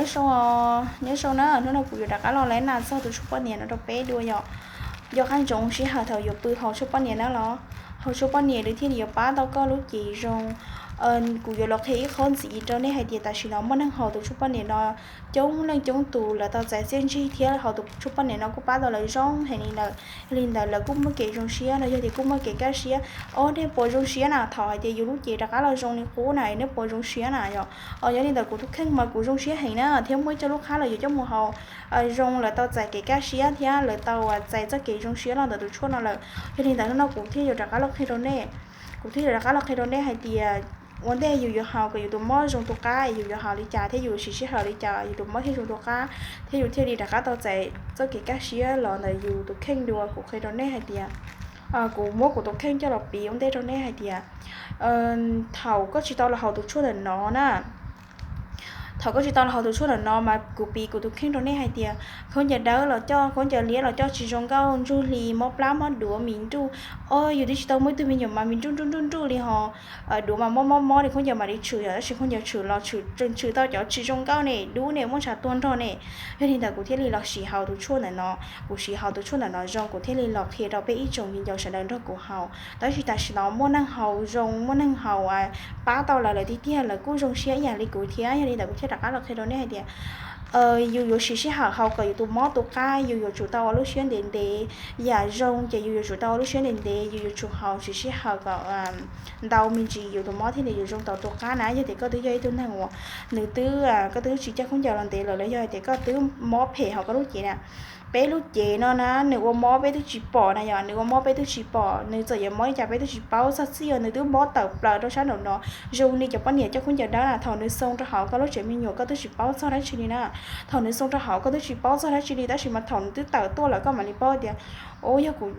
Nyob zoo, nyob zoo na, hnub no kuv yuav rov qab los laib nas txog tus tshuaj poj niam no rau peb dua yom. Nco qab ntsoov sij hawm thaum yuav pw haus tshuaj poj niam na los, haus tshuaj poj niam nws thiaj li yuav pab tau koj lub cev zoo. Kuv yuav los qhia ib qho ntxiv rau nej hais tias tam sim no muaj neeg haus tus tshuaj poj niam no coob leej coob tus, lawv tau txais txiaj ntsig thiab haus tus tshuaj poj niam no kuj pab tau lawv zoo heev li lawm. Yog li ntawd lawv kuj muaj kev zoo siab los yog tias kuj muaj kev kaj siab. Os, nej puas zoo siab na? Thaum hais tias yus lub cev rov qab los zoo li qub na, nej puas zoo siab na yom? Os, yog li ntawd kuv tus kheej mas kuv zoo siab heev na, thiab muaj ib co lub qab los yuav coj mus haus zoo, lawv tau txais kev kaj siab thiab lawv tau txais txoj kev zoo siab los ntawm tus tshuaj no lawm. Yog li ntawd hnub no kuv thiaj yuav rov qab los qhia rau nej. Kuv thiaj yuav rov qab los qhia rau nej hais tias ua ntej yus yuav haus kom yus tus mob zoo tus qab, yus yuav haus li cas thiab yus siv sij hawm li cas yus tus mob thiaj zoo tus qab, thiab yus thiaj li rov qab tau txais txoj kev kaj siab los ntawm yus tus kheej dua. Kuv qhia rau nej hais tias, kuv muab kuv tus kheej coj los piv ua ntej rau nej hais tias, thaum koj tsis tau los haus tus tshuaj ntawm no na, thaum koj tsis tau los haus tus tshuaj ntawm no mas kuv piv kuv tus kheej rau nej hais tias khaub ncaws dawb los coj, khaub ncaws liab los coj tsis zoo nkauj, ntsuj hli, mob plab mob duav, mis nruj. Os, yus twb tsis tau muaj ib tug me nyuam mas mis nruj nruj nruj nruj li ho, duav mas mob mob mob li khaub ncaws mam li tshwm yom, tab sis khaub ncaws tshwm los tshwm tshwm tau cov tsis zoo nkauj ne, dub ne, muaj ntshav tuag nrog ne. Yog li ntawd kuv thiaj li los siv haus tus tshuaj ntawm no. Kuv siv haus tus tshuaj ntawm no zoo kuv thiaj li los qhia rau peb ib tsoom viv ncaus sawv daws nrog kuv haus. Tab sis tam sim no muaj neeg haus zoo, muaj neeg haus pab tau lawv lawm tiag tiag, lawv kuj zoo siab ib yam li kuv thiab. Yog li ntawd kuv thiaj rov qab los qhia rau nej hais tias yus yuav siv sij hawm haus kom yus tus mob tus qab, yus yuav tsum tau ua lub siab ntev ntev. Yam zoo ces yus yuav tsum tau ua lub siab ntev ntev, yus yuav tsum haus siv sij hawm kom ntau me ntsis yus tus mob thiaj li yuav zoo tau tus qab na. Yog tias koj twb yog ib tug neeg uas nws twb, koj twb tsis coj khaub ncaws los ntev lawm los yog hais tias koj twb mob phem hauv koj lub cev na, peb lub cev no na nws ua mob peb twb tsis pom na yom, nws ua mob peb twb tsis pom, nws txawm yuav mob li cas peb twb tsis paub. Txog txij uas nws twb mob tawm plaws rau sab nraum no, zoo li cov poj niam coj khaub ncaws dawb na, thaum nws xoo rau hauv koj lub tsev me nyuam koj twb tsis paub txog dab tsi li na. Thaum nws xoo rau hauv koj twb tsis paub txog dab tsi li, tab sis mas thaum nws twb tawm tuaj lawm koj mam li paub tias, o, yog kuv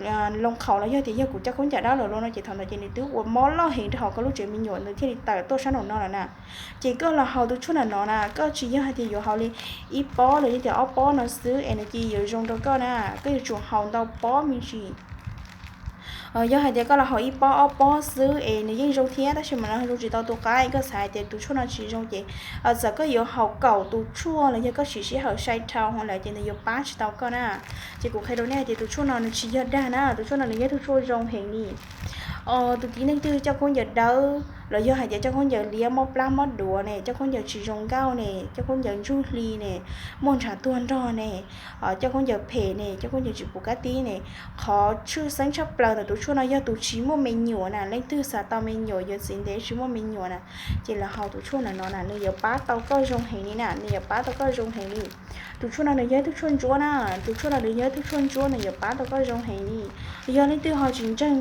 loo qhaum los yog tias yog kuv coj khaub ncaws dawb lawm los no, ces thaum ntawd ces nws twb ua mob loj heev rau hauv koj lub tsev me nyuam nws thiaj li tawm tuaj sab nraum no lawm na. Ces koj los haus tus tshuaj ntawm no na, koj tsis yog hais tias yuav haus li ib pob los yog tias ob pob no xwb es nws cia yuav zoo rau koj na. Koj yuav tsum haus ntau pob me ntsis. Yog hais tias koj los haus ib pob ob pob xwb es nws yeej zoo thiab tab sis mas nws zoo tsis tau tus qab, koj xav hais tias tus tshuaj no tsis zoo ces txawm koj yuav haus kaum tus tshuaj los yog koj siv sij hawm sai dhau lawm ces nws yuav pab tsis tau koj na. Ces kuv qhia rau nej hais tias tus tshuaj no nws tsis yog dag na, tus tshuaj no nws yog ib tug tshuaj zoo heev li. Tus tib neeg twg coj khaub ncaws dawb los yog hais tias coj khaub ncaws liab mob plab mob duav ne, coj khaub ncaws tsis zoo nkauj ne, coj khaub ncaws ntsuj hli ne, muaj ntshav tuag nrog ne, coj khaub ncaws phem ne, coj khaub ncaws tsis puv kab tib ne, qhov tshwj xeeb tshaj plaws ntawm tus tshuaj no yog tus tsis muaj me nyuam na, leej twg xav tau me nyuam yuav txiv ntev tsis muaj me nyuam na, ces los haus tus tshuaj ntawm no na, nws yuav pab tau koj zoo heev li na, nws yuav pab tau koj zoo heev li. Tus tshuaj no nws yog ib tug tshuaj ntsuab na, tus tshuaj no nws yog ib tug tshuaj ntsuab, nws yuav pab tau koj zoo heev li. Yog leej twg ho tsis ntseeg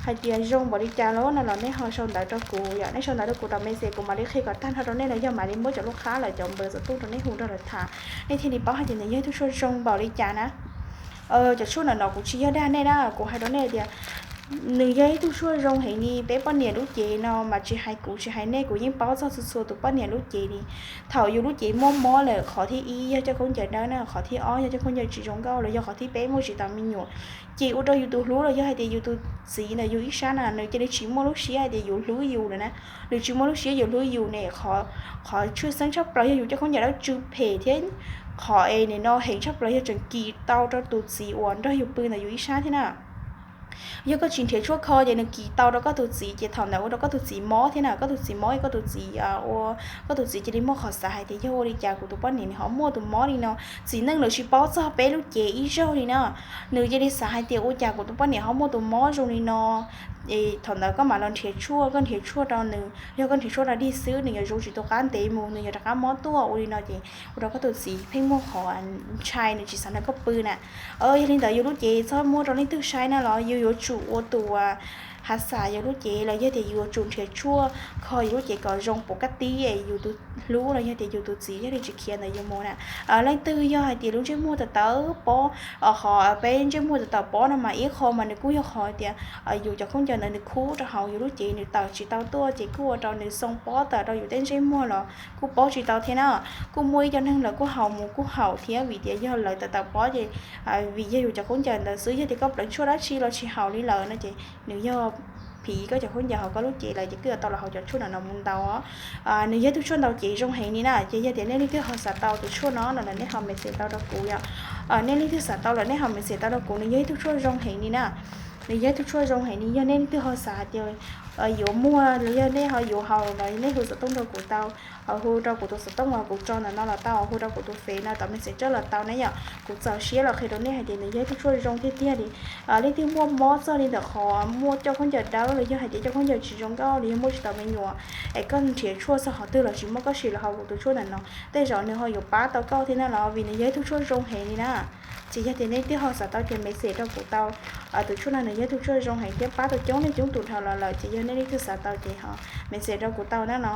hais tias zoo npaum li cas los no los nej ho sau ntawv rau kuv yom, nej sau ntawv rau kuv tom message kuv mam li qhia kom tag nrho rau nej los yog mam li muab cov lub qab lawm cov npawb xov tooj rau nej hu nrog lawv tham, nej thiaj li paub hais tias nws yog ib tug tshuaj zoo npaum li cas na. Cov tshuaj ntawm no kuv tsis yog dag nej na, kuv hais rau nej tias nws yog ib tug tshuaj zoo heev li. Peb poj niam lub cev no mas tsis hais kuv tsis hais nej, kuv yeej paub txog txhua txhua tus poj niam lub cev li. Thaum yus lub cev muaj mob lawm, qhov thib ib yog coj khaub ncaws dawb na, qhov thib ob yog coj khaub ncaws tsis zoo nkauj, los yog qhov thib peb muaj tsis tau me nyuam, ces ua rau yus tus hlub los yog hais tias yus tus txiv ntawm yus ib sab na nws cia li tsis muaj lub siab hais tias yus hlub yus lawm na. Nws tsis muaj lub siab yus hlub yus ne. Qhov tshwj xeeb tshaj plaws yog yus coj khaub ncaws dawb tsw phem thiab qhov es nim no heev tshaj plaws yog tseem kis tau rau tus txiv uas nrog yus pw ntawm yus ib sab thiab na. Yog koj tsis nrhiav tshuaj kho ces nws kis tau rau koj tus txiv ces thaum ntawd ua rau koj tus txiv mob thiab na, koj tus txiv mob, koj tus txiv ua, koj tus txiv cia li muaj qhov xav hais tias yog ua li cas kuv tus poj niam nws ho muaj tus mob li no. Txiv neej lawv tsis paub txog peb lub cev ib zaug li na. Nws cia li xav hais tias ua cas kuv tus poj niam ho muaj tus mob zoo li no. Es thaum ntawd koj mam los nrhiav tshuaj, koj nrhiav tshuaj rau nws, yog koj nrhiav tshuaj rau dig xwb nws yuav zoo tsis tus qab ntev mus nws yuav rov qab mob tuaj ua li no ces ua rau koj tus txiv pheej muaj qhov ntshai nws tsis xav nrog koj pw na. Yog li ntawd yus lub cev txhob muab rau leej twg saib na los yus yuav tsum ua tus hav xas yus lub cev los yog tias yus yuav tsum nrhiav tshuaj kho yus lub cev kom zoo puv kab tib es yus tus hlub los yog tias yus tus txiv thiaj li tsis khiav ntawm yus mus na. Leej twg yog hais tias lub ntsej muag tawm tawm pob, qhov peb ntsej muag tawm tawm pob no mas ib qho mas nws kuj yog qhov tias yus cov khaub ncaws ntawd nws khub rau hauv yus lub cev nws tawm tsis tau tuaj ces kuj ua rau nws xoo pob tawm rau yus tej ntsej muag los kuj paub tsis tau thiab na. Kuj muaj ib co neeg lawv kuj haus mus kuj haum thiab vim tias yog lawv tawm tawm pob ces vim yog yus cov khaub ncaws ntawd xwb, yog tias koj pleev tshuaj dab tsi los tsis haum li lawm no ces nws yog Thiv koj cov khaub ncaws hauv koj lub cev lawm ces koj yuav tau los haus cov tshuaj no mus ntaus. Nws yog ib tug tshuaj ntaus cev zoo heev li na. Ces yog tias nej leej twg ho xav tau tus tshuaj no no los nej ho message tau rau kuv yom. Nej leej twg xav tau los nej ho message tau rau kuv, nws yog ib tug tshuaj zoo heev li na. Nws yog ib tug tshuaj zoo heev li, yog nej leej twg ho xav hais tias yuav muag los yog nej ho yuav haus los nej hu xov tooj rau kuv tau, hu rau kuv tus xov tooj uas kuv tso ntawm no los tau, hu rau kuv tus fev no tom message los tau na yom. Kuv txaus siab los qhia rau nej hais tias nws yog ib tug tshuaj zoo tiag tiag li. Leej twg muaj mob txog li ntawm qhov muaj coj khaub ncaws dawb los yog hais tias coj khaub ncaws tsis zoo nkauj los yog muaj tsis tau me nyuam, es koj nrhiav tshuaj txog qhov twg los tsis muaj, koj sim los haus kuv tus tshuaj ntawm no, tej zaum nws ho yuav pab tau koj thiab na los vim nws yog ib tug tshuaj zoo heev li na. Ces yog tias nej leej twg ho xav tau ces message rau kuv tau. Tus tshuaj no nws yog ib tug tshuaj zoo heev thiab pab tau coob leej coob tus dhau los lawm, ces yog nej leej twg xav tau ces ho message rau kuv tau na no.